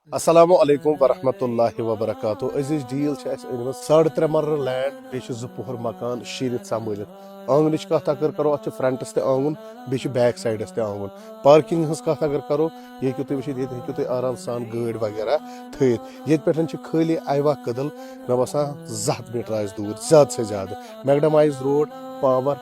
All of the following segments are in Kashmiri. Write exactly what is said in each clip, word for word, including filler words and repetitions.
السلام علیکم ورحمۃ اللہ وبرکاتہ۔ عزیز ڈیل چھِ اَسہِ أنمٕژ ساڑٕ ترٛےٚ مرلہٕ لینڈ، بیٚیہِ چھِ زٕ پوہر مکان شیٖرِتھ سنبھٲلِتھ۔ آنگنٕچ کتھ اگر کرو، اتھ چھِ فرنٹس تہِ آنگُن، بیٚیہِ چھِ بیک سایڈس تہِ آنگُن۔ پارکنگ ہٕنٛز کتھ اگر کرو، یہِ ہیٚکِو تُہۍ وٕچھِتھ، ییٚتہِ ہیٚکِو تُہۍ آرام سان گٲڑۍ وغیرہ تھٲیِتھ۔ ییٚتہِ پٮ۪ٹھ چھِ خٲلی ایوا کدل، مےٚ باسان زٕ ہتھ میٹر آسہِ دوٗر، زیادٕ سے زیادٕ۔ میکڈمایز روڈ، پاور،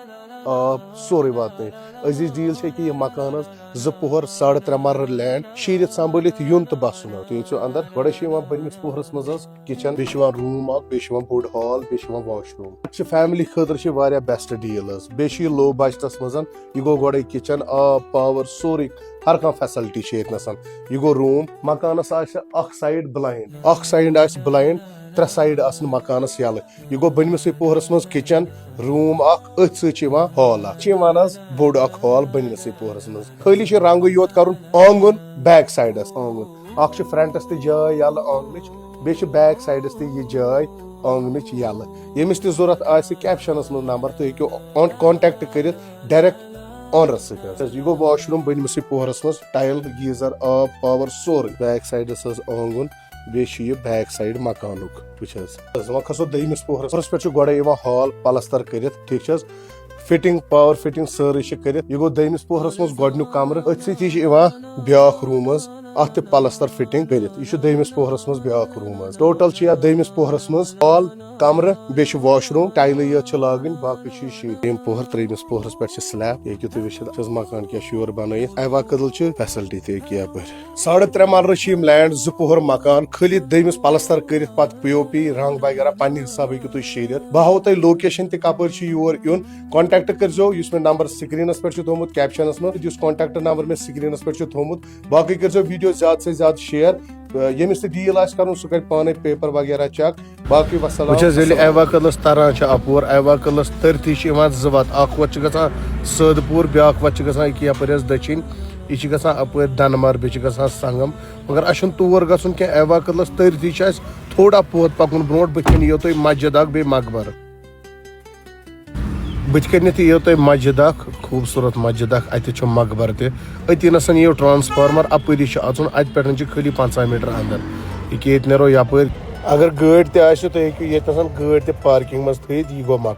آب، سورُے واتنٲیِتھ۔ عزیز ڈیل چھِ أکیاہ یہِ مکان حظ، زٕ پوہر، ساڑٕ ترٛےٚ مرلہٕ لینڈ، شیٖرِتھ سنبھٲلِتھ یُن تہٕ بسُن حظ۔ تُہۍ أژِو اندر۔ گۄڈے چھِ یِوان بٔنمِس پوہرس منٛز حظ کچن، بیٚیہِ چھِ یِوان روٗم اکھ، بیٚیہِ چھِ یِوان بوٚڑ ہال، بیٚیہِ چھِ یِوان واش روٗم۔ اَتھ چھِ فیملی خٲطرٕ چھِ واریاہ بیسٹ ڈیل حظ۔ بیٚیہِ چھِ یہِ لو بجٹس منٛز، یہِ گوٚو گۄڈے کچن، آب، پاور، سورُے، ہر کانٛہہ فیسلٹی چھِ ییٚتہِ نسن۔ یہِ گوٚو روٗم۔ مکانس آسہِ اکھ سایڈ بلایِنڈ، اکھ سایڈ آسہِ بلایِنڈ، ترٛےٚ سایڈ آسن مکانس یَلہٕ۔ یہِ گوٚو بٔنمِسٕے پوہرس منٛز کچن، روٗم اکھ، أتھۍ سۭتۍ چھِ یِوان ہال اکھ۔ چھِ یِوان حظ بوٚڑ اکھ ہال بٔنمِسٕے پوہرس منٛز۔ خٲلی چھِ رنٛگٕے یوت کرُن آنگُن، بیک سایڈس آنگُن۔ اکھ چھِ فرنٹس تہِ جاے یَلہٕ آنگنٕچ، بیٚیہِ چھِ بیک سایڈس تہِ یہِ جاے آنگنٕچ یَلہٕ۔ ییٚمِس تہِ ضوٚرتھ آسہِ، کیپشنس منٛز نمبر، تُہۍ ہیٚکِو کانٹیکٹ کٔرِتھ ڈائریکٹ اونرس سۭتۍ حظ۔ یہِ گوٚو واش روٗم بٔنمِسٕے پوہرس منٛز، ٹایل، گیٖزر، آب، پاور، سورُے۔ بیک سایڈس حظ آنگُن، بیٚیہِ چھُ یہِ بیک سایڈ مکانُک۔ وٕچھ حظ۔ حظ، وۄنۍ کھسو دوٚیمِس پوہرس۔ پوہرس پٮ۪ٹھ چھُ گۄڈے یِوان ہال پلستر کٔرِتھ، ٹھیٖک چھِ حظ؟ فٹنگ، پاور فٹنگ سٲرٕے چھِ کٔرِتھ۔ یہِ گوٚو دوٚیمِس پوہرس منٛز گۄڈٕنیُک کمرٕ، أتھۍ سۭتی چھِ یِوان بیٛاکھ روٗم حظ، اَتھ تہِ پلستر فٹنگ کٔرِتھ۔ یہِ چھُ دوٚیمِس پوہرس منٛز بیٛاکھ روٗم حظ۔ ٹوٹل چھِ یَتھ دوٚیمِس پوہرس منٛز ہال، کمرٕ، بیٚیہِ چھُ واش روٗم، ٹایلٕے یٲژ چھِ لاگٕنۍ، باقٕے چھِ یہِ شیٖٹ۔ دوٚیِم پوہر، ترٛیٚیمِس پوہرس پٮ۪ٹھ چھِ سلیب، یہِ ہیٚکِو تُہۍ وٕچھِتھ، چھِ حظ مکان کیٛاہ چھُ یورٕ بنٲیِتھ۔ ایوا کدل چھِ فیسلٹی تہِ أکیاہ یپٲرۍ۔ ساڑٕ ترٛےٚ مرلہٕ چھِ یِم لینڈ، زٕ پوہر مکان، خٲلی دوٚیمِس پلستر کٔرِتھ، پتہٕ پی او پی، رنگ وغیرہ پننہِ حساب ہیٚکِو تُہۍ شیٖرِتھ۔ بہٕ ہاوو تۄہہِ لوکیشن تہِ کپٲرۍ چھُ یور یُن۔ کانٹیکٹ کٔرزیو، یُس مےٚ نمبر سکرینس پٮ۪ٹھ چھُ تھوٚومُت، کیپشنس منٛز، یُس کانٹیکٹ نمبر مےٚ سکرینس پٮ۪ٹھ چھُ تھوٚومُت۔ باقٕے کٔرزیو ویڈیو زیادٕ سے زیادٕ شیئر۔ تہٕ ییٚمِس تہِ ڈیل آسہِ کرُن، سُہ کرِ پانے پیپر وغیرہ چیک۔ باقٕے وسلام۔ وٕچھ حظ، ییٚلہِ السلام۔ ایوا کدلس تران چھِ اپور، ایوا کدلس تٔرتھی چھِ یِوان زٕ وتہٕ، اکھ وتھ چھِ گژھان سٲدٕ پوٗر، بیٛاکھ وتھ چھِ گژھان أکیاہ یپٲرۍ حظ دٔچھِنۍ، یہِ چھِ گژھان اپٲرۍ دنمار، بیٚیہِ چھِ گژھان سنگم۔ مگر اسہِ چھُنہٕ تور گژھُن کینٛہہ، ایوا کدلس تٔرتھی چھُ اسہِ تھوڑا پوت پکُن برونٛٹھ، بٕتھِ کنہِ یِیو تۄہہِ مسجد اکھ بیٚیہِ مقبرٕ۔ بٕتھِ کنٮ۪تھ یِیو تۄہہِ مسجد اکھ، خوٗبصوٗرت مسجد اکھ، اتہِ چھُ مقبرٕ تہِ۔ أتی نسن یِیو ٹرانسفارمر، اپٲری چھُ اژُن، اتہِ پٮ۪ٹھ چھِ خٲلی پنٛژاہ میٹر اندر۔ یہِ کہِ ییٚتہِ نیرو یپٲرۍ۔ اگر گٲڑۍ تہِ آسہِ، تُہۍ ہیٚکِو ییٚتہِ نسن گٲڑۍ تہِ پارکنگ منٛز تھٲیِتھ، یہِ گوٚو مکان۔